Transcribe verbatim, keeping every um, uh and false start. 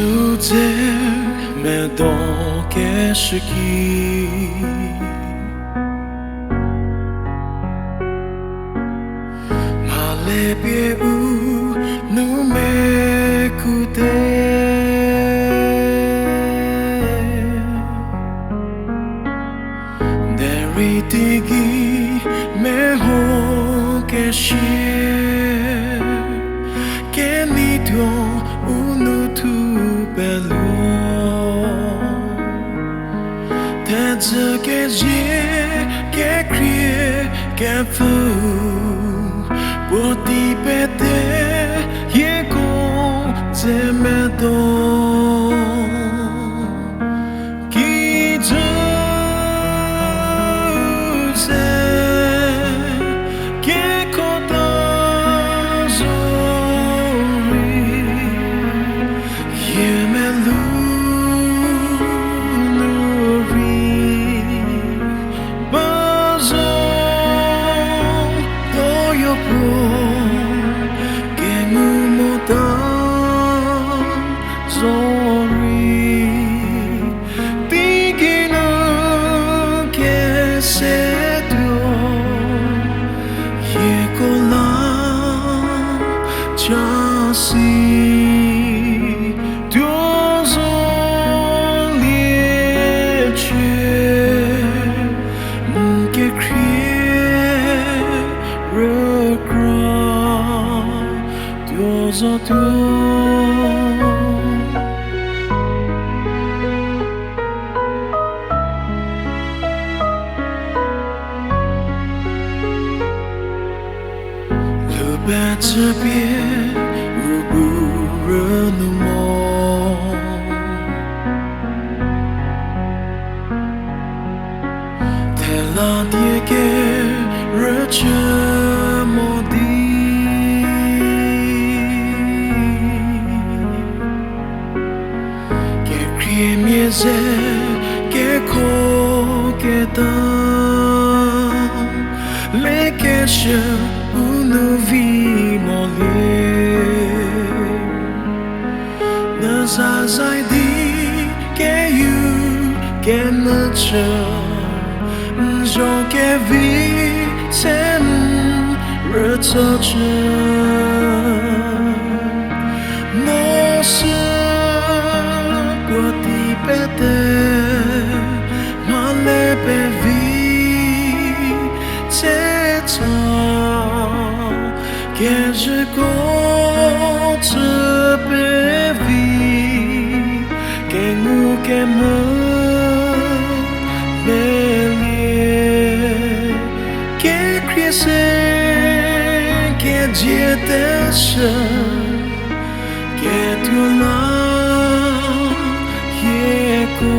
Dze medo keshü ki, mhale pie u nu mekute. Derei teigei meho kesie, kenei tuo u nu thupeluo. Thedzü kezie kekhrie kepfü, puotei pete hieko dze medo. Kijü ze kekota zorei, hie melu nu rei ba zo, toyopuo kengu mota zorei, teigei nu kese tuo, hieko la cha si tuo zo lie chie, n kekhrie rükra tuo zotuo. Lhou pecü pie u bu rünu mo, thela die kerüchü mo di. Kekriemia ze kekhoketa lekeshü u nu vi molie. N zazai di keyu kenyüchü, n zho kevi se n rütsochü. No sü puotei pete mhale pevi tsetsa, kezhüko chü pevi, kengu kemvü melie, kekhrie se kedzie teshü, ketuo la hieko